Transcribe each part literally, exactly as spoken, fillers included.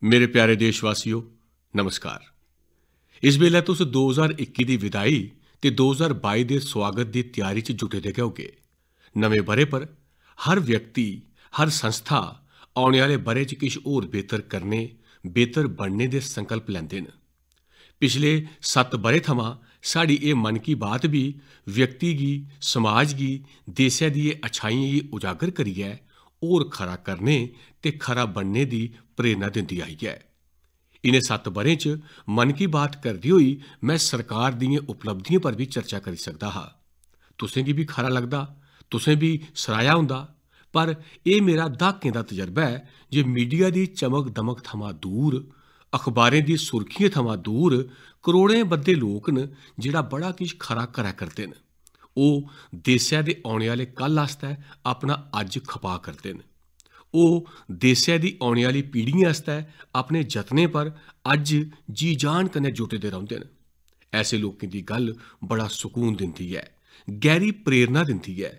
मेरे प्यारे देशवासियो, नमस्कार। इस बेल्लै तुस दो ज्हार इक्की दी विदाई ते दो ज्हार बाई दे सुआगत दी त्यारी च जुटे दे गै होगे। नमें ब'रे पर हर व्यक्ति, हर संस्था औने आह्ले ब'रे च किश होर बेहतर करने, बेहतर बनने दे संकल्प लैंदे न। पिछले सत्त ब'रे थमां साढ़ी एह् मन की बात बी व्यक्ति गी, समाज गी, देसै दिये अच्छाइयें गी उजागर करियै होर खरा करने ते खरा बनने दी प्रेरणा दिंदी आई ऐ। इ'नें सत्त ब'रें च मन की बात करदे होई में सरकार दियें उपलब्धियें पर बी चर्चा करी सकदा हा। तुसें गी बी खरा लगदा, तुसें बी सराहेआ होंदा। पर एह् मेरा द्हाकें दा तजरबा ऐ जे मीडिया दी चमक-दमक थमां दूर, अखबारें दी सुर्खियें थमां दूर करोड़ें बद्धे लोक न जेह्ड़ा बड़ा किश खरा करै करदे न। ओह् देसै दे औने आह्ले कल्ल आस्तै अपना अज्ज खपा करदे न। ओह् देसै दी औने आह्ली पीढ़ियें आस्तै अपने जतनें पर अज्ज जी जान कन्नै जुटे दे रौंह्दे न। ऐसे लोकें दी गल्ल बड़ा सकून दिंदी ऐ, गैह्री प्रेरणा दिंदी ऐ।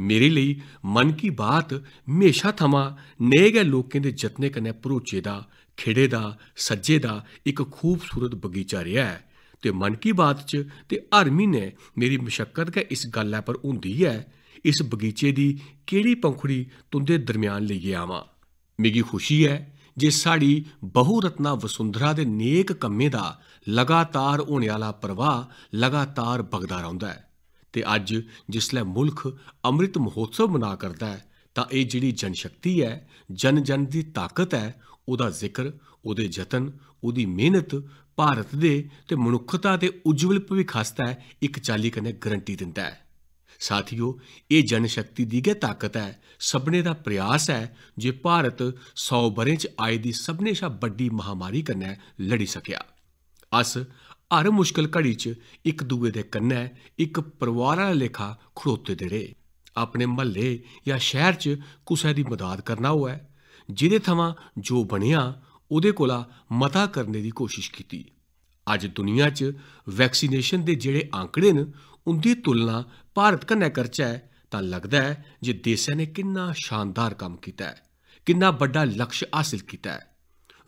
मेरे लेई मन की बात म्हेशा थमां नेह् गै लोकें दे जतनें कन्नै भरोचे दा, खिड़े दा, सज्जे दा इक खूबसूरत बगीचा रेहा ऐ ते मन की बात च ते हर म्हीने मेरी मशक्कत गै इस गल्लै पर होंदी ऐ, इस बगीचे दी केह्ड़ी पंखुड़ी तुं'दे दरम्यान लेइयै आवां। मिगी खुशी ऐ जे साढ़ी बहुरत्ना वसुंधरा दे नेक कम्में दा लगातार होने आह्ला प्रवाह लगातार बगदा रौंह्दा ऐ ते अज्ज जिसलै मुल्ख अमृत महोत्सव मना करदा ऐ तां एह् जेह्ड़ी जनशक्ति ऐ, जन-जन दी ताकत ऐ, ओह्दा जिक्र, ओह्दे जतन, ओह्दी मेह्नत भारत दे ते मनुक्खता दे उज्जवल भविक्ख आस्तै इक चाल्ली कन्नै गारंटी दिंदा ऐ। साथियो, एह् जनशक्ति दी गै ताकत ऐ, सभनें दा प्रयास ऐ जे भारत सौ ब'रें च आई दी सभनें शा बड्डी महामारी कन्नै लड़ी सकेआ। अस हर मुश्कल घड़ी च इक दुए दे कन्नै इक परोआर आह्ला लेखा खड़ोते दे रेह्। अपने म्हल्ले जां शैह्र च कुसै दी मदाद करना होऐ, जेह्दे थमां जो बनेआ, ओह्दे कोला मता करने दी कोशश कीती। अज्ज दुनिया च वैक्सीनेशन दे जेह्ड़े आंकड़े न, उं'दी तुलना भारत कन्नै करचै तां लगदा ऐ जे देसै ने किन्ना शानदार कम्म कीता ऐ, किन्ना बड्डा लक्ष्य हासल कीता ऐ।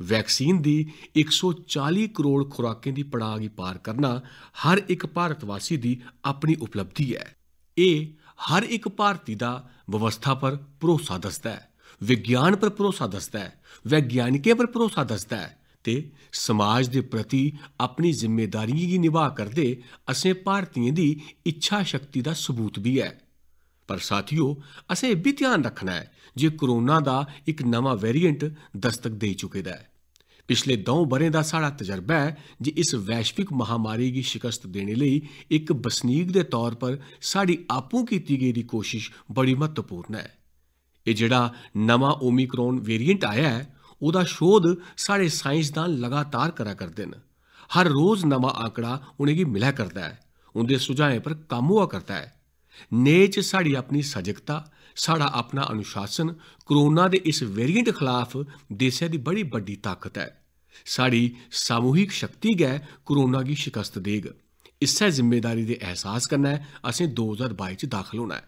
वैक्सीन दी इक सौ चाली करोड़ खुराकें दी पड़ाऽ गी पार करना हर इक भारतवासी दी अपनी उपलब्धि ऐ। एह् हर इक भारती दा बवस्था पर भरोसा दसदा ऐ, विज्ञान पर भरोसा दसदा ऐ, वैज्ञानिकें पर भरोसा दसदा ऐ ते समाज दे प्रति अपनी जिम्मेदारियें गी निभाऽ करदे असें भारतियें दी इच्छा शक्ति दा सबूत बी ऐ। पर साथियो, असें एह् बी ध्यान रक्खना ऐ जे कोरोना दा इक नमां वेरिएंट दस्तक देई चुके दा ऐ। पिछले द'ऊं ब'रें दा साढ़ा तजरबा ऐ जे इस वैश्विक महामारी गी शिकस्त देने लेई इक बसनीक दे तौर पर साढ़ी आपूं कीती गेदी कोशश बड़ी म्हत्तवपूर्ण ऐ। एह् जेह्ड़ा नमां ओमिक्रॉन वेरिएंट आया ऐ, ओह्दा शोध साढ़े साइंसदान लगातार करा करदे न। हर रोज नमां आंकड़ा उ'नेंगी मिलै करदा ऐ, उं'दे सुझाएं पर कम्म होआ करदा ऐ। नेह् च साढ़ी अपनी सजगता, साढ़ा अपना अनुशासन कोरोना दे इस वेरिएंट खलाफ देसै दी बड़ी बड्डी ताकत ऐ। साढ़ी सामूहिक शक्ति गै कोरोना गी शिकस्त देग। इस्सै जिम्मेदारी दे एहसास कन्नै असें दो ज्हार बाई च दाखल होना ऐ।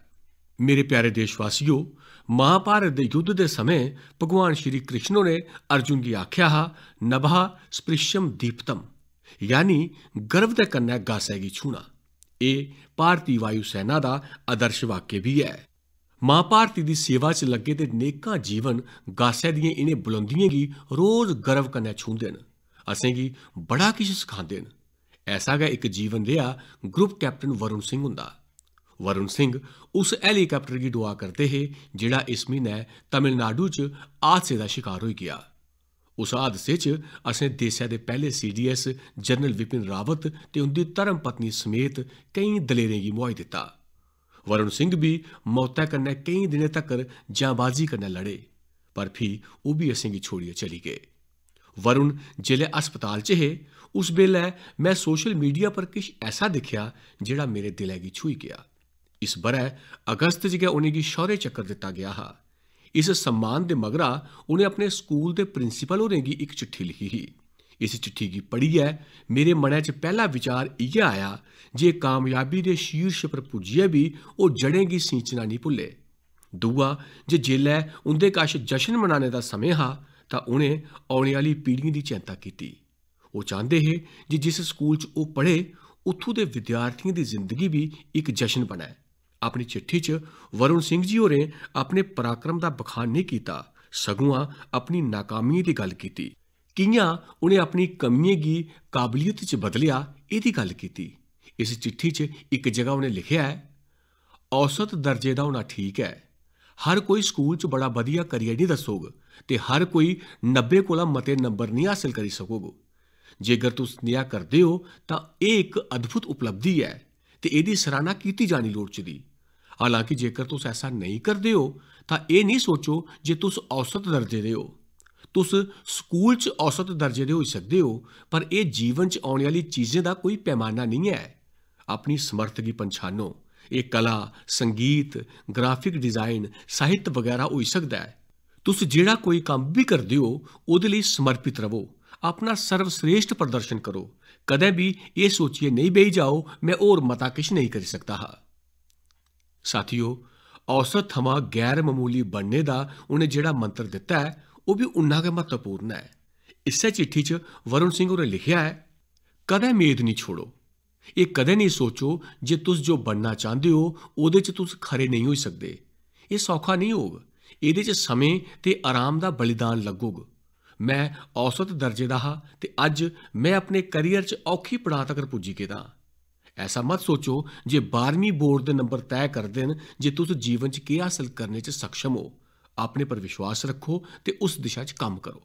मेरे प्यारे देशवासियो, महाभारत दे युद्ध दे समें भगवान श्री कृष्ण होरें अर्जुन गी आखेआ हा, "नभः स्पृशं दीप्तम", यानी गर्व दे कन्नै गासै गी छूह्ना। एह् भारती वायुसेना दा आदर्श वाक्य बी ऐ। मां भारती दी सेवा च लग्गे दे नेकां जीवन गासै दियें इ'नें बुलंदियें गी रोज गर्व कन्नै छूंह्दे न, असेंगी बड़ा किश सखांदे न। ऐसा गै इक जीवन रेहा ग्रुप कैप्टन वरुण सिंह हुंदा। वरुण सिंह उस हेलीकाप्टर गी डुआ करदे हे जेह्ड़ा इस म्हीनै तमिलनाडु च हादसे दा शिकार होई गेआ। उस हादसे च असें देसै दे पैह्ले सीडीएस जनरल विपिन रावत ते उं'दी धर्म पत्नी समेत केईं दलेरें गी मुहाई दित्ता। वरुण सिंह बी मौतै कन्नै केईं दिनें तक्कर जांबाजी कन्नै लड़े, पर फ्ही ओह् बी असेंगी छोड़ियै चली गे। वरुण जेल्लै अस्पताल च हे, उस बेल्लै में सोशल मीडिया पर किश ऐसा दिक्खेआ जेह्ड़ा मेरे दिलै गी छूही गेआ। इस ब'रै अगस्त च गै उ'नेंगी शौर्य चक्कर दित्ता गेआ हा। इस सम्मान दे मगरा उ'नें अपने स्कूल दे प्रिंसिपल होरें गी इक चिट्ठी लिखी ही। इस चिट्ठी गी पढ़ियै मेरे मनै च पैह्ला विचार इ'यै आया जे कामयाबी दे शीर्ष पर पुज्जियै बी ओह् जड़ें गी सींचना निं भुल्ले। दूआ, जे जेल्लै उं'दे कश जश्न मनाने दा समें हा, तां उ'नें औने आह्ली पीढ़ियें दी चैंता कीती। ओह् चांह्दे हे जे जिस स्कूल च ओह् पढ़े, उत्थूं दे विद्यार्थियें दी जिंदगी बी इक जश्न बनै। अपनी चिट्ठी च वरुण सिंह जी होरें अपने पराक्रम दा बखान नेईं कीता, सगुआं अपनी नाकामियें दी गल्ल कीती। कि'यां उ'नें अपनी कमियें गी काबलियत च बदलेआ, एह्दी गल्ल कीती। इस चिट्ठी च इक जगह उ'नें लिखेआ ऐ, "औसत दर्जे दा होना ठीक ऐ। हर कोई स्कूल च बड़ा बधिया करियै निं दस्सोग ते हर कोई नब्बे कोला मते नंबर निं हासल करी सकोग। जेकर तुस नेहा करदे ओ, तां एह् इक अद्भुत उपलब्धि ऐ ते एह्दी सराह्ना कीती जानी लोड़चदी। हालांकि जेकर तुस ऐसा नेईं करदे ओ, तां एह् निं सोचो जे तुस औसत दर्जे दे ओ। तुस स्कूल च औसत दर्जे दे होई सकदे ओ, पर एह् जीवन च औने आह्ली चीजें दा कोई पैमाना नेईं ऐ। अपनी समर्थ गी पंछानो। एह् कला, संगीत, ग्राफिक डिजाइन, साहित्य बगैरा होई सकदा ऐ। तुस जेह्ड़ा कोई कम्म बी करदे ओ, ओह्दे लेई समर्पित र'वो। अपना सर्वश्रेष्ठ प्रदर्शन करो। कदें बी एह् सोचियै नेईं बेही जाओ, 'में होर मता किश नेईं करी सकदा हा।'" साथियो, औसत थमां गैर ममूली बनने दा उ'नें जेह्ड़ा मंत्र दित्ता ऐ, ओह् बी उन्ना गै म्हत्तवपूर्ण ऐ। इस्सै चिट्ठी च वरुण सिंह होरें लिखेआ ऐ, "कदें मेद निं छोड़ो। एह् कदें नेईं सोचो जे तुस जो बनना चांह्दे ओ, ओह्दे च तुस खरे नेईं होई सकदे। एह् सौखा नेईं होग। एह्दे च समें ते आराम दा बलिदान लग्गोग। में औसत दर्जे दा हा ते अज्ज में अपने करियर च औखी पड़ांऽ तगर पुज्जी गेदा आं।" ऐसा मत सोचो जे बारहमीं बोर्ड दे नंबर तय करदे न जे तुस जीवन च केह् हासल करने च सक्षम ओ। अपने पर विश्वास रक्खो ते उस दिशा च कम्म करो।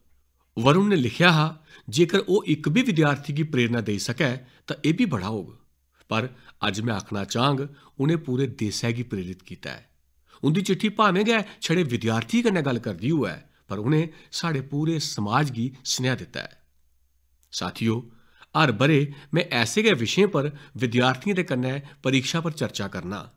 वरुण ने लिखेआ हा, "जेकर ओह् इक बी विद्यार्थी गी प्रेरणा देई सकै, तां एह् बी बड़ा होग।" पर अज्ज में आखना चाह्ङ, उ'नें पूरे देसै गी प्रेरित कीता ऐ। उं'दी चिट्ठी भामें गै छड़े विद्यार्थियें कन्नै गल्ल करदी होऐ, पर उ'नें साढ़े पूरे समाज गी सनेहा दित्ता ऐ। साथियो, हर ब'रे में ऐसे गै विशें पर विद्यार्थियें दे कन्नै परीक्षा पर चर्चा करना।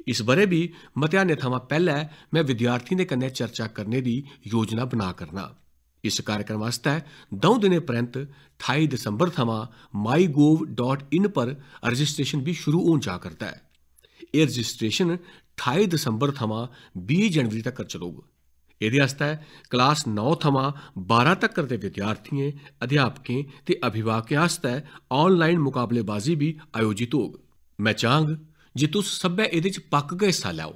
इस ब'रे बी मतेहानै थमां पैह्लै में विद्यार्थियें दे कन्नै चर्चा करने दी योजना बना करना। इस कार्यक्रम आस्तै द'ऊं दिनें परैंत ठाई दिसंबर थमां माई गोव डॉट इन पर रजिस्ट्रेशन बी शुरू होन जा करदा ऐ। एह् रजिस्ट्रेशन ठाई दिसंबर थमां बीह् जनवरी तक्कर चलोग। एह्दे आस्तै क्लास नौ थमां बारां तक्कर दे विद्यार्थियें, अध्यापकें ते अभिभावकें आस्तै ऑनलाइन मुकाबलेबाजी बी आयोजित होग। में चाह्ङ जे तुस सब्भै एह्दे च पक्क गै हिस्सा लैओ।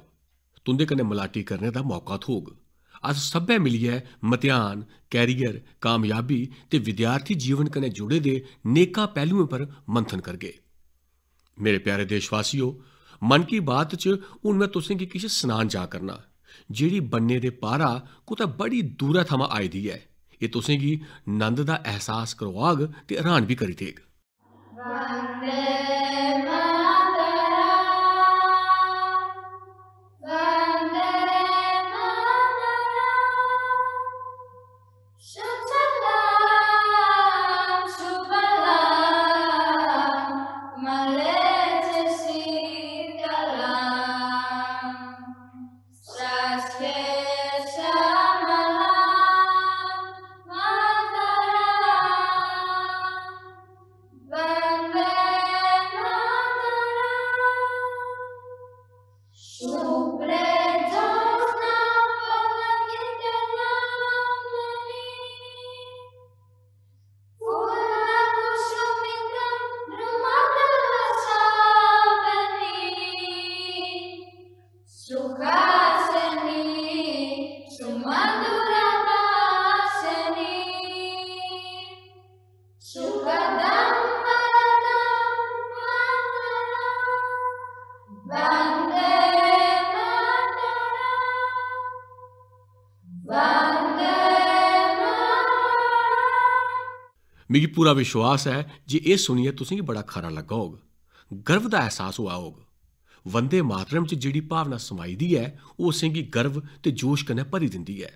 तुं'दे कन्नै मलाटी करने दा मौका थ्होग। अस सब्भै मिलियै मतेहान, कैरियर, कामयाबी ते विद्यार्थी जीवन कन्नै जुड़े दे नेकां पैह्लुएं पर मंथन करगे। मेरे प्यारे देशवासियो, मन की बात च हून में तुसें गी किश सनान जा करना, जेह्ड़ी बन्ने दे पारा कुतै बड़ी दूरै थमां आई दी ऐ। एह् तुसें गी नंद दा एहसास करोआग ते हैरान बी करी देग। वंदे मातरम, वंदे मातरम। सुजलां सुफलां मलयज शीतलाम्। स्वस्ति श्यामलां मातरम्। वंदे मातरम्। शुभ्रे ज्योत्स्ना पुलकितयामिनी। पुलकसुमितद्रुमदलशोभिनी। सुहासिनी सुमधुरभाषिणी। सुखदं वरदं मातरम्। वन्दे मातरम्। वन्दे मातरम्। मिगी पूरा विश्वास ऐ जे एह् सुनियै तुसेंगी बड़ा खरा लग्गा होग, गर्व दा एहसास होआ होग। वंदे मातरम च जेह्ड़ी भावना समाई दी ऐ, ओह् असेंगी गर्व ते जोश कन्नै भरी दिंदी ऐ।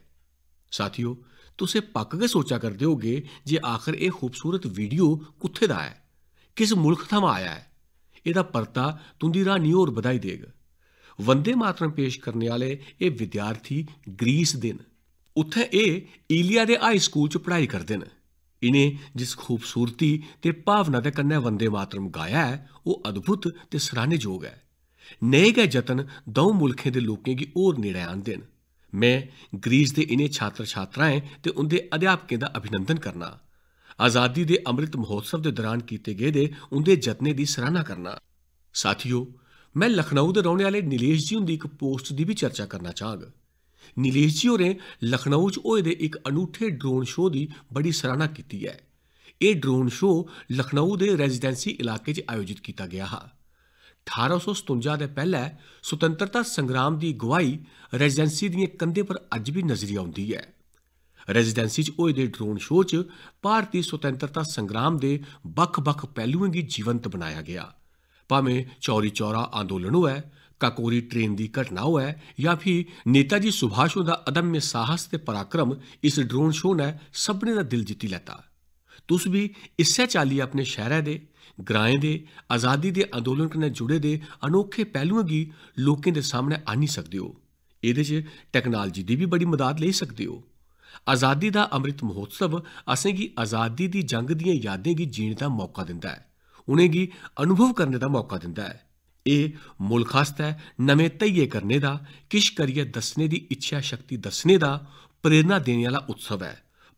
साथियो, तुस एह् पक्क गै सोचा करदे होगे जे आखर एह् खूबसूरत वीडियो कुत्थै दा ऐ, किस मुल्ख थमां आया ऐ। एह्दा परता तुं'दी र्हानी होर बधाई देग। वंदे मातरम पेश करने आह्ले एह् विद्यार्थी ग्रीस दे न। उत्थै एह् ईलिया दे हाई स्कूल च पढ़ाई करदे न। इ'नें जिस खूबसूरती ते भावना दे कन्नै वंदे मातरम गाया ऐ, ओह् अद्भुत ते सराह्नेजोग ऐ। नेह् गै जतन द'ऊं मुल्खें दे लोकें गी होर नेड़ै आह्नदे न। में ग्रीस दे इ'नें छात्र-छात्राएं ते उं'दे अध्यापकें दा अभिनंदन करना। आजादी दे अमृत महोत्सव दे दौरान कीते गेदे उं'दे जतनें दी सराहना करना। साथियो, में लखनऊ दे रौह्ने आह्ले नीलेश जी हुंदी इक पोस्ट दी बी चर्चा करना चाह्ङ। नीलेश जी होरें लखनऊ च होए दे इक अनूठे ड्रोन शो दी बड़ी सराहना कीती ऐ। एह् ड्रोन शो लखनऊ दे रेजिडेंसी इलाके च आयोजित कीता गेआ हा। ठारां सौ सतुंजा दे पैह्लै सुतंत्रता संग्राम दी गुआही रेजिडेंसी दियें कंधें पर अज्ज बी नजरी औंदी ऐ। रेजिडेंसी च होए दे ड्रोन शो च भारती सुतंत्रता संग्राम दे बक्ख-बक्ख पैह्लुएं गी जीवंत बनाया गेआ। भामें चौरी चौरा आंदोलन होऐ, काकोरी ट्रेन दी घटना होऐ जां फ्ही नेताजी सुभाष हुंदा अदम्य साहस ते पराक्रम, इस ड्रोन शो ने सभनें दा दिल जित्ती लैता। तुस बी इस्सै चाल्ली अपने शैह्रै दे, ग्राएं दे, आजादी दे आंदोलन कन्नै जुड़े दे अनोखे पैह्लुएं गी लोकें दे सामनै आह्नी सकदे ओ। एह्दे च टेक्नोलाजी दी बी बड़ी मदाद लेई सकदे ओ। आजादी दा अमृत महोत्सव असेंगी आजादी दी जंग दियें यादें गी जीने दा मौका दिंदा ऐ, उ'नेंगी अनुभव करने दा मौका दिंदा ऐ। एह् मुल्ख आस्तै नमें धैइये करने दा, किश करियै दस्सने दी इच्छेआ शक्ति दस्सने दा, प्रेरणा देने आह्ला उत्सव ऐ,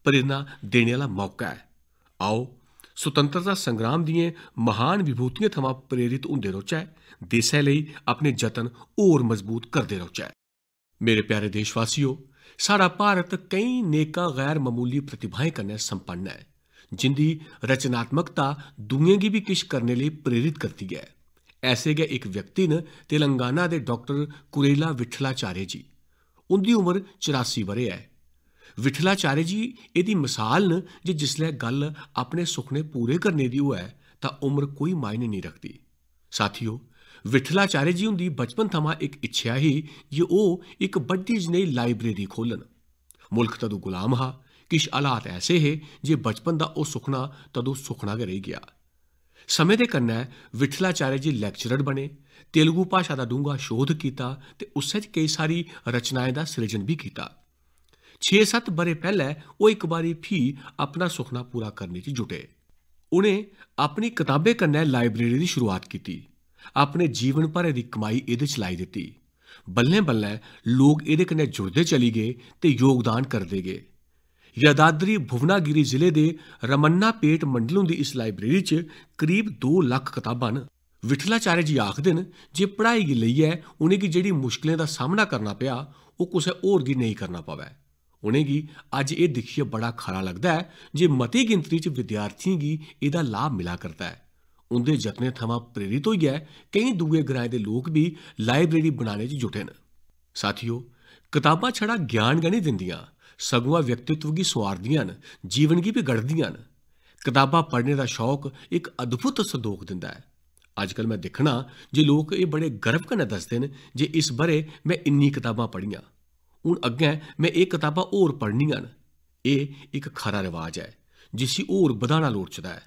प्रेरणा देने आह्ला मौका ऐ। आओ, सुतंत्रता संग्राम दियें महान विभूतियें थमां प्रेरित होंदे रौह्चै, देसै लेई अपने जतन होर मजबूत करदे रौह्चै। मेरे प्यारे देशवासियो, साढ़ा भारत केईं नेकां गैर ममूली प्रतिभाएं कन्नै संपन्न ऐ, जिंदी रचनात्मकता दूएं गी बी किश करने लेई प्रेरित करदी ऐ। ऐसे गै इक व्यक्ति न तेलंगाना दे डाक्टर कुरेला विठलाचार्य जी। उं'दी उमर चरासी ब'रे ऐ। विठलाचार्य जी एह्दी मसाल न जे जिसलै गल्ल अपने सुखने पूरे करने दी होऐ, तां उमर कोई मायने नेईं रखदी। साथियो, विठलाचार्य जी हुंदी बचपन थमां इक इच्छेआ ही जे ओह् इक बड्डी जनेही लाइब्रेरी खोह्लन। मुल्ख तदूं गुलाम हा, किश हालात ऐसे हे जे बचपन दा ओह् सुखना तदूं सुखना गै रेही गेआ। समें दे कन्नै विठलाचार्य जी लेक्चरर बने, तेलुगु भाशा दा डूंह्गा शोध कीता ते उस्सै च केई सारी रचनाएं दा सृजन बी कीता। छे-सत्त ब'रे पैह्लै ओह् इक बारी फ्ही अपना सुखना पूरा करने च जुटे। उ'नें अपनी कताबें कन्नै लाइब्रेरी दी शुरुआत कीती। अपने जीवन भरै दी कमाई एह्दे च लाई दित्ती। बल्लें-बल्लें लोक एह्दे कन्नै जुड़दे चली गे ते योगदान करदे गे। यादाद्री भुवनागिरी जिले दे रमन्नापेट मंडल हुंदी इस लाइब्रेरी च करीब दो लक्ख कताबां न। विठलाचार्य जी आखदे न जे पढ़ाई गी लेइयै उ'नेंगी जेह्ड़ी मुश्कलें दा सामना करना पेआ, ओह् कुसै होर गी नेईं करना पवै। उ'नेंगी अज्ज एह् दिक्खियै बड़ा खरा लगदा ऐ जे मती गिनतरी च विद्यार्थियें गी एह्दा लाभ मिला करदा ऐ। उं'दे जतनें थमां प्रेरित होइयै केईं दूए ग्राएं दे लोक बी लाइब्रेरी बनाने च जुटे न। साथियो, कताबां छड़ा ज्ञान गै नेईं दिंदियां, सगुआं व्यक्तित्व गी संवारदियां न, जीवन गी बी गढ़दियां न। कताबां पढ़ने दा शौक इक अद्भुत संदोख दिंदा ऐ। अजकल में दिक्खना जे लोक एह् बड़े गर्व कन्नै दसदे न जे इस ब'रे में इन्नी कताबां पढ़ियां, हून अग्गें में एह् कताबां होर पढ़नियां न। एह् इक खरा रवाज ऐ, जिसी होर बधाना लोड़चदा ऐ।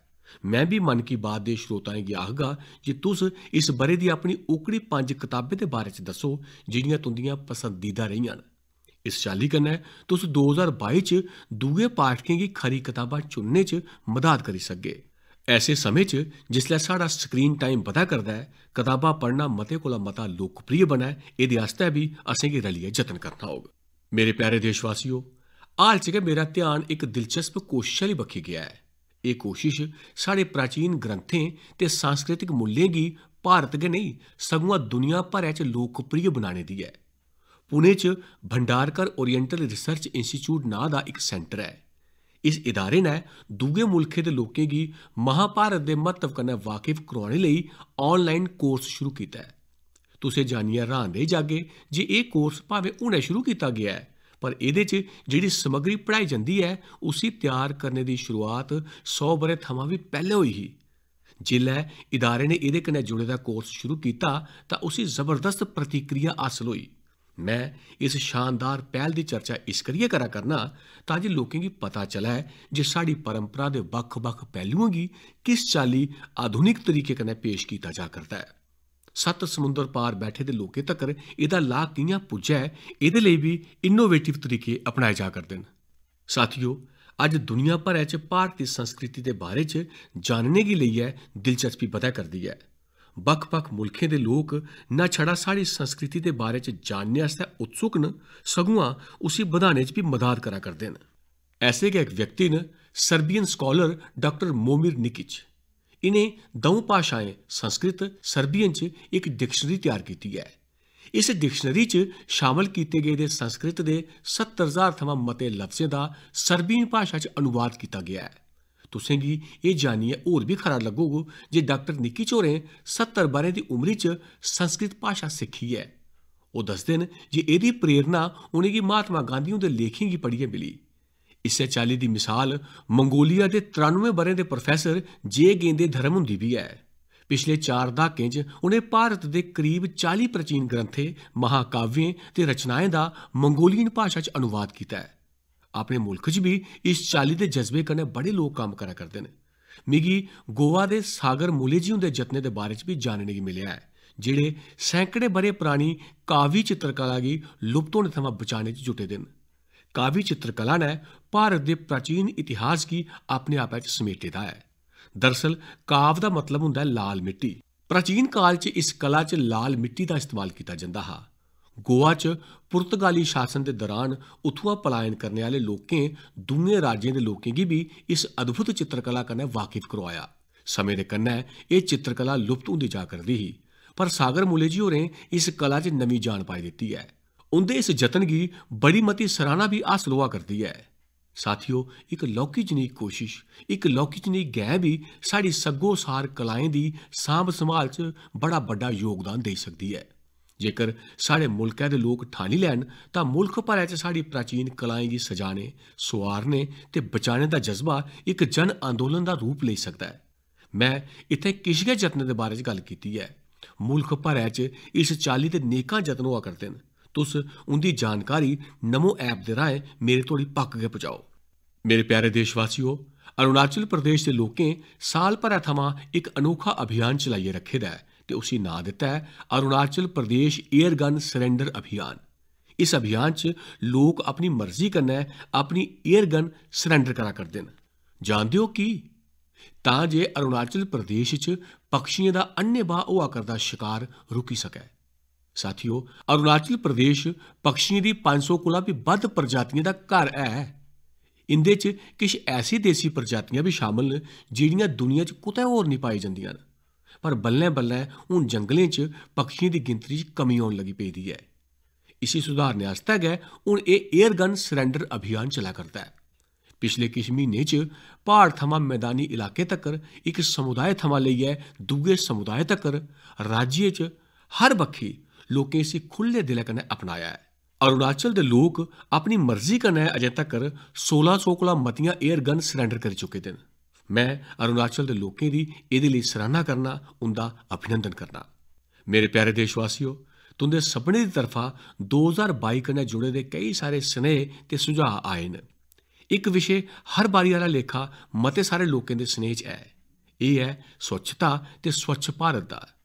में बी मन की बात दे श्रोताएं गी आखगा जे तुस इस ब'रे दी अपनी ओकड़ी पंज कताबें दे बारे च दस्सो, जेह्ड़ियां तुं'दियां पसंदीदा रेहियां न। इस चाल्ली कन्नै तुस दो ज्हार बाई च दूए पाठकें गी खरी कताबां चुनने च मदाद करी सकगे। ऐसे समें च जिसलै साढ़ा स्क्रीन टाइम बधा करदा ऐ, कताबां पढ़ना मते कोला मता लोकप्रिय बनै, एह्दे आस्तै बी असेंगी रलियै जतन करना होग। मेरे प्यारे देशवासियो, हाल च गै मेरा ध्यान इक दिलचस्प कोशश आह्ली बक्खी गेआ ऐ। एह् कोशश साढ़े प्राचीन ग्रंथें ते सांस्कृतिक मूल्यें गी भारत गै नेईं, सगुआं दुनिया भरै च लोकप्रिय बनाने दी ऐ। पुणे च भंडारकर ओरिएंटल रिसर्च इंस्टीट्यूट नांऽ दा इक सेंटर ऐ। इस इदारे ने दूए मुल्खें दे लोकें गी महाभारत दे म्हत्तव कन्नै वाकिफ करोआने लेई ऑनलाइन कोर्स शुरू कीता ऐ। तुस एह् जानियै हैरान रेही जागे जे एह् कोर्स भामें हुनै शुरू कीता गेआ ऐ, पर एह्दे च जेह्ड़ी समग्री पढ़ाई जंदी ऐ, उसी त्यार करने दी शुरुआत सौ ब'रें थमां बी पैह्लें होई ही। जिसलै इदारे ने एह्दे कन्नै जुड़े दा कोर्स शुरू कीता, तां उसी जबरदस्त प्रतिक्रिया हासल होई। में इस शानदार पैह्ल दी चर्चा इस करियै करा करना, तां जे लोकें गी पता चलै जे साढ़ी परंपरा दे बक्ख-बक्ख पैह्लुएं गी किस चाल्ली आधुनिक तरीके कन्नै पेश कीता जा करदा ऐ। सत्त समुंदर पार बैठे दे लोकें तगर एह्दा लाह् कि'यां पुज्जै, एह्दे लेई बी इनोवेटिव तरीके अपनाए जा करदे न। साथियो, अज्ज दुनिया भरै च भारती संस्कृति दे बारे च जानने गी लेइयै दिलचस्पी बधै करदी ऐ। बक्ख-बक्ख मुल्खें दे लोक न छड़ा साढ़ी संस्कृति दे बारे च जानने आस्तै उत्सुक न, सगुआं उसी बधाने च बी मदाद करा करदे न। ऐसे गै इक व्यक्ति न सर्बियन स्कॉलर डाक्टर मोमिर निकिच। इ'नें द'ऊं भाशाएं संस्कृत, सर्बियन च इक डिक्शनरी त्यार कीती ऐ। इस डिक्शनरी च शामल कीते गेदे संस्कृत दे सत्तर ज्हार थमां मते लफ्जें दा सर्बियन भाशा च अनुवाद कीता गेआ ऐ। तुसें गी एह् जानियै होर बी खरा लग्गोग जे डाक्टर निकिच होरें सत्तर ब'रें दी उमरी च संस्कृत भाशा सिक्खी ऐ। ओह् दसदे न जे एह्दी प्रेरणा उ'नेंगी महात्मा गांधी हुंदे लेखें गी पढ़ियै मिली। इस्सै चाल्ली दी मिसाल मंगोलिया दे त्रानुएं ब'रें दे प्रोफेसर जे गेंदे धर्म हुंदी बी ऐ। पिछले चार द्हाकें च उ'नें भारत दे करीब चाली प्राचीन ग्रंथें, महाकाव्यें ते रचनाएं दा मंगोलियन भाशा च अनुवाद कीता ऐ। अपने मुल्ख च बी इस चाल्ली दे जज्बे कन्नै बड़े लोक कम्म करा करदे न। मिगी गोवा दे सागर मुलेजी हुंदे जतनें दे बारे च बी जानने गी मिलेआ ऐ, जेह्ड़े सैकड़े ब'रे परानी कावी चित्रकला गी लुप्त होने थमां बचाने च जुटे दे न। कावी चित्रकला ने भारत दे प्राचीन इतिहास गी अपने आपै च समेटे दा ऐ। दरअसल काव दा मतलब होंदा ऐ लाल मिट्टी। प्राचीन काल च इस कला च लाल मिट्टी दा इस्तेमाल कीता जंदा हा। गोवा च पुर्तगाली शासन दे दरान उत्थुआं पलायन करने आह्ले लोकें दूए राज्यें दे लोकें गी बी इस अद्भुत चित्रकला कन्नै वाकिफ करोआया। समें दे कन्नै एह् चित्रकला लुप्त होंदी जा करदी ही, पर सागर मुलेजी होरें इस कला च नमीं जान पाई दित्ती ऐ। उं'दे इस जतन गी बड़ी मती सराहना बी हासल होआ करदी ऐ। साथियो, इक लौह्की जनेही कोशिश, इक लौह्की जनेही गैं बी साढ़ी सग्गोसार कलाएं दी सांभ संभाल च बड़ा बड्डा योगदान देई सकदी ऐ। जेकर साढ़े मुल्कै दे लोक ठानी लैन तां मुल्ख भरै च साढ़ी प्राचीन कलाएं गी सजाने, सोआरने ते बचाने दा जज्बा इक जन आंदोलन दा रूप लेई सकदा ऐ। में इत्थै किश गै जतनें दे बारे च गल्ल कीती ऐ। मुल्ख भरै च इस चाल्ली दे नेकां जतन होआ करदे न। तुस उं'दी जानकारी नमो ऐप दे राहें मेरे तोड़ी पक्क गै पजाओ। मेरे प्यारे देशवासियो, अरुणाचल प्रदेश दे लोकें साल भरै थमां इक अनोखा अभियान चलाइयै रक्खे दा ऐ ते उसी नांऽ दित्ता ऐ अरुणाचल प्रदेश एयर गन सरेंडर अभियान। इस अभियान च लोक अपनी मर्जी कन्नै अपनी एयर गन सरेंडर करा करदे न। जानदे ओ की? तां जे अरुणाचल प्रदेश च पक्षियें दा अन्नेबाह् होआ करदा शकार रुकी सकै। साथियो, अरुणाचल प्रदेश पक्षियें दी पंज सौ कोला बी बद्ध प्रजातियें दा घर ऐ। इं'दे च किश ऐसी देसी प्रजातियां बी शामल न जेह्ड़ियां दुनिया च कुतै होर निं पाई जंदियां न। पर बल्लें-बल्लें हून जंगलें च पक्षियें दी गिनतरी च कमी औन लगी पेदी ऐ। इसी सुधारने आस्तै गै हून एह् एयर गन सरेंडर अभियान चला करदा ऐ। पिछले किश म्हीनें च प्हाड़ थमां मैदानी इलाके तक्कर, इक समुदाय थमां लेइयै दूए समुदाय तक्कर राज्य च हर बक्खी लोकें इसी खु'ल्ले दिलै कन्नै अपनाया ऐ। अरुणाचल दे लोक अपनी मर्जी कन्नै अजें तक्कर सोलां सौ कोला मतियां एयर गन सरेंडर करी चुके दे न। में अरुणाचल दे लोकें दी एह्दे लेई सराहना करना, उं'दा अभिनंदन करना। मेरे प्यारे देशवासियो, तुं'दे सभनें दी तरफा दो ज्हार बाई कन्नै जुड़े दे केई सारे स्नेह ते सुझाऽ आए न। इक विशे हर बारी आह्ला लेखा मते सारे लोकें दे स्नेह च ऐ। एह् ऐ स्वच्छता ते स्वच्छ भारत दा।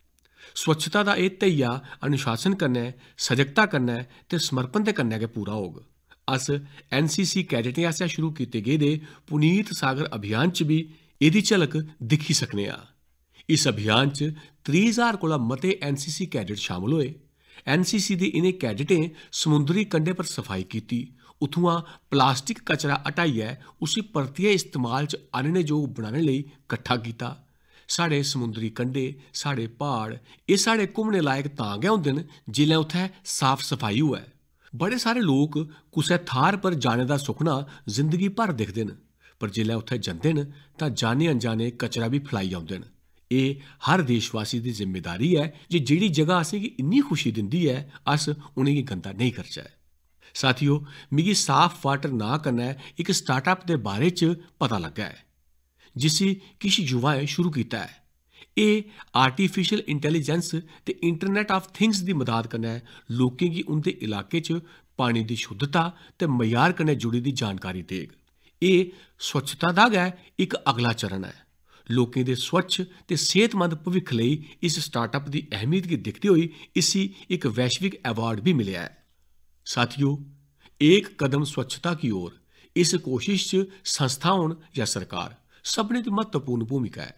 स्वच्छता दा एह् धैया अनुशासन कन्नै, सजगता कन्नै ते समर्पण दे कन्नै गै पूरा होग। अस एनसीसी कैडेटें आसेआ शुरू कीते गेदे पुनीत सागर अभियान च बी एह्दी झलक दिक्खी सकने आं। इस अभियान च त्रीह् ज्हार कोला मते एनसीसी कैडेट शामल होए। एनसीसी दे इ'नें कैडेटें समुंदरी कंढे पर सफाई कीती, उत्थुआं प्लास्टिक कचरा हटाइयै उसी परतियै इस्तेमाल च आह्नने जोग बनाने लेई कट्ठा कीता। साढ़े समुंदरी कंढे, साढ़े प्हाड़, एह् साढ़े घुम्मने लायक तां गै होंदे न जिसलै उत्थै साफ सफाई होऐ। बड़े सारे लोक कुसै थाह्र पर जाने दा सुखना जिंदगी भर दिखदे न, पर जिसलै उत्थै जंदे न तां जाने अनजाने कचरा बी फलाई औंदे न। एह् हर देशवासी दी जिम्मेदारी ऐ जे जेह्ड़ी जगह असेंगी इन्नी खुशी दिंदी ऐ, अस उ'नेंगी गंदा नेईं करचै। साथियो, मिगी साफ वाटर नांऽ कन्नै इक स्टार्टअप दे बारे च पता लग्गा ऐ, जिसी किश युवाएं शुरू कीता ऐ। एह् आर्टिफिशियल इंटेलिजेंस ते इंटरनेट ऑफ थिंग्स दी मदाद कन्नै लोकें गी उं'दे इलाके च पानी दी शुद्धता ते मयार कन्नै जुड़ी दी जानकारी देग। एह् स्वच्छता दा गै इक अगला चरण ऐ। लोकें दे स्वच्छ ते सेह्तमंद भविक्ख लेई इस स्टार्टअप दी अहमियत गी दिखदे होई इसी इक वैश्विक अवार्ड बी मिलेआ ऐ। साथियो, एक कदम स्वच्छता की ओर, इस कोशिश च संस्था होन जां सरकार, सभनें दी म्हत्तवपूर्ण भूमिका ऐ।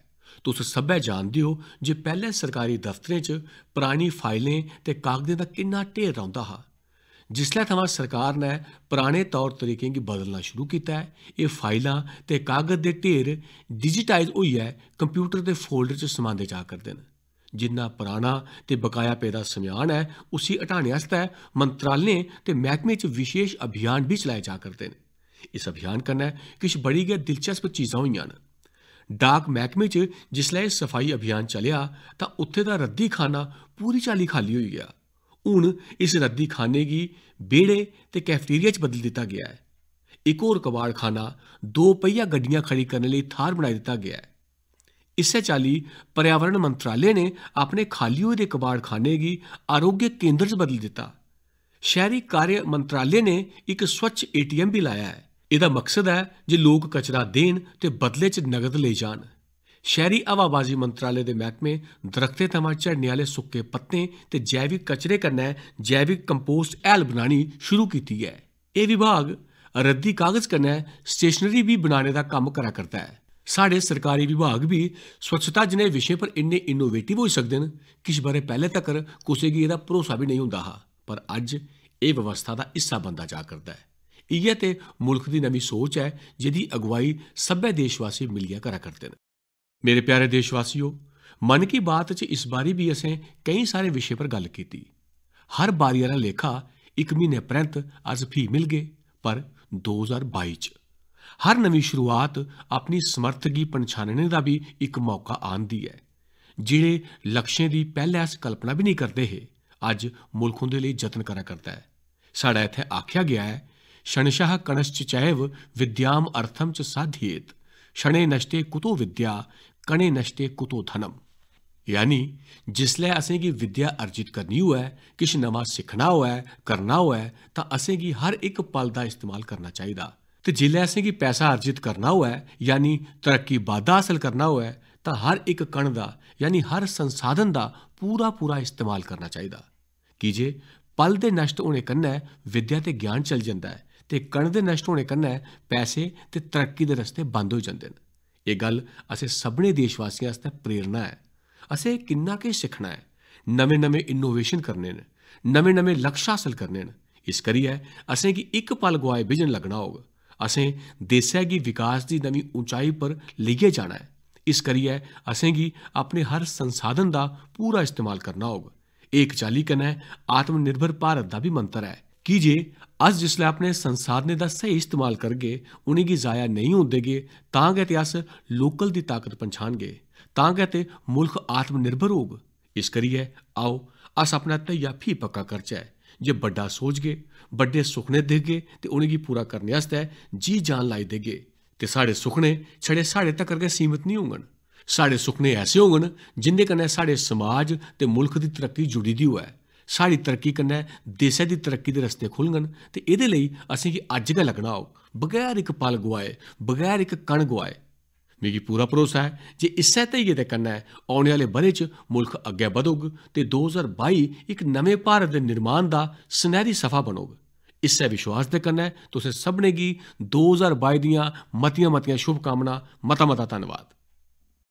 तुस सब्भै जानदे ओ जे पैह्लें सरकारी दफ्तरें च परानी फाइलें ते कागदें दा किन्ना ढेर रौंह्दा हा। जिसलै थमां सरकार ने पराने तौर तरीकें गी बदलना शुरू कीता ऐ, एह् फाइलां ते कागद दे ढेर डिजिटाइज होइयै कंप्यूटर दे फोल्डर च समांदे जा करदे न। जिन्ना पराना ते बकाया पेदा समेआन ऐ, उसी हटाने आस्तै मंत्रालयें ते मैह्कमें च विशेष अभियान बी चलाए जा करदे न। इस अभियान कन्नै किश बड़ी गै दिलचस्प चीजां होइयां न। डाक मैह्कमे च जिसलै एह् सफाई अभियान चलेआ, तां उत्थे दा रद्दी खाना पूरी चाल्ली खाल्ली होई गेआ। हून इस रद्दी खाने गी बेह्ड़े ते कैफेटेरिया च बदली दित्ता गेआ ऐ। इक होर कबाड़खाना, दो पहिया गड्डियां खड़ी करने लेई थाह्र बनाई दित्ता गेआ ऐ। इस्सै चाल्ली पर्यावरण मंत्रालय ने अपने खाल्ली होए दे कबाड़खाने गी आरोग्य केंद्र च बदली दित्ता। शैह्री कार्य मंत्रालय ने इक स्वच्छ एटीएम बी लाया ऐ। एह्दा मकसद ऐ जे लोक कचरा देन ते बदले च नगद लेई जान। शैह्री हवाबाजी मंत्रालय दे मैह्कमे दरख्तें थमां झड़ने आह्ले सुक्के पत्तें ते जैविक कचरे कन्नै जैविक कंपोस्ट हैल बनानी शुरू कीती ऐ। एह् विभाग रद्दी कागज कन्नै स्टेशनरी बी बनाने दा कम्म करा करदा ऐ। साढ़े सरकारी विभाग बी स्वच्छता जनेह् विशें पर इन्ने इनोवेटिव होई सकदे न, किश ब'रे पैह्ले तकर कुसै गी एह्दा भरोसा बी नेईं होंदा हा, पर अज्ज एह् व्यवस्था दा हिस्सा बनदा जा करदा ऐ। इ'यै ते मुल्ख दी नमीं सोच ऐ, जेह्दी अगुवाई सब्भै देशवासी मिलियै करा करदे न। मेरे प्यारे देशवासियो, मन की बात च इस बारी बी असें केईं सारे विशे पर गल्ल कीती। हर बारी आह्ला लेखा इक म्हीने परैंत अस फ्ही मिलगे, पर दो ज्हार बाई च। हर नमीं शुरुआत अपनी समर्थ गी पन्छानने दा बी इक मौका आह्नदी ऐ। जेह्ड़े लक्ष्यें दी पैह्लै अस कल्पना बी नेईं करदे हे, अज्ज मुल्ख उं'दे लेई जतन करा करदा ऐ। साढ़ा इत्थै आखेआ गेआ ऐ, "क्षणशः कणश्च चैव विद्याम अर्थम च साध्येत, क्षणे नष्टे कुतो विद्या, कणे नष्टे कुतो धनम।" यानी जिसलै असेंगी विद्या अर्जित करनी होऐ, किश नमां सिक्खना होऐ, करना होऐ, तां असेंगी हर इक पल दा इस्तेमाल करना चाहिदा। ते जिसलै असेंगी पैसा अर्जित करना होऐ, यानी तरक्की बाद्धा हासल करना होऐ, तां हर इक कण दा, यानी हर संसाधन दा पूरा-पूरा इस्तेमाल करना चाहिदा। की जे पल दे नष्ट होने कन्नै विद्या ते ज्ञान चली जंदा ऐ ते कण दे नष्ट होने कन्नै पैसे ते तरक्की दे रस्ते बंद होई जंदे न। एह् गल्ल असें सभनें देशवासियें आस्तै प्रेरणा ऐ। असें किन्ना किश सिक्खना ऐ, नमें-नमें इनोवेशन करने न, नमें-नमें लक्ष्य हासल करने न। इस करियै असेंगी इक पल गुआए बिजन लग्गना होग। असें देसै गी विकास दी नमीं उंचाई पर लेइयै जाना ऐ। इस करियै असेंगी अपने हर संसाधन दा पूरा इस्तेमाल करना होग। एह् इक चाल्ली कन्नै आत्मनिर्भर भारत दा बी मंत्र ऐ, की जे अस जिसलै अपने संसाधनें दा स्हेई इस्तेमाल करगे, उ'नेंगी जाया नेईं होन देगे, तां गै ते अस लोकल दी ताकत पन्छानगे, तां गै ते मुल्ख आत्मनिर्भर होग। इस करियै आओ, अस अपना धैया फ्ही पक्का करचै जे बड्डा सोचगे, बड्डे सुखने दिखगे ते उ'नेंगी पूरा करने आस्तै जी जान लाई देगे। ते साढ़े सुखने छड़े साढ़े तगर गै सीमत निं होङन। साढ़े सुखने ऐसे होङन जिं'दे कन्नै साढ़े समाज ते मुल्ख दी तरक्की जुड़ी दी होऐ, साढ़ी तरक्की कन्नै देसै दी तरक्की दे रस्ते खु'लङन। ते एह्दे लेई असेंगी अज्ज गै लग्गना होग, बगैर इक पल गुआए, बगैर इक कण गुआए। मिगी पूरा भरोसा ऐ जे इस्सै धैर्य दे कन्नै औने आह्ले ब'रे च मुल्ख अग्गै बधोग ते दो ज्हार बाई इक नमें भारत दे निर्माण दा सनैह्री सफा बनोग। इस्सै विश्वास दे कन्नै तुसें सभनें गी दो ज्हार बाई दियां मतियां-मतियां शुभकामनां, मता-मता धन्नवाद।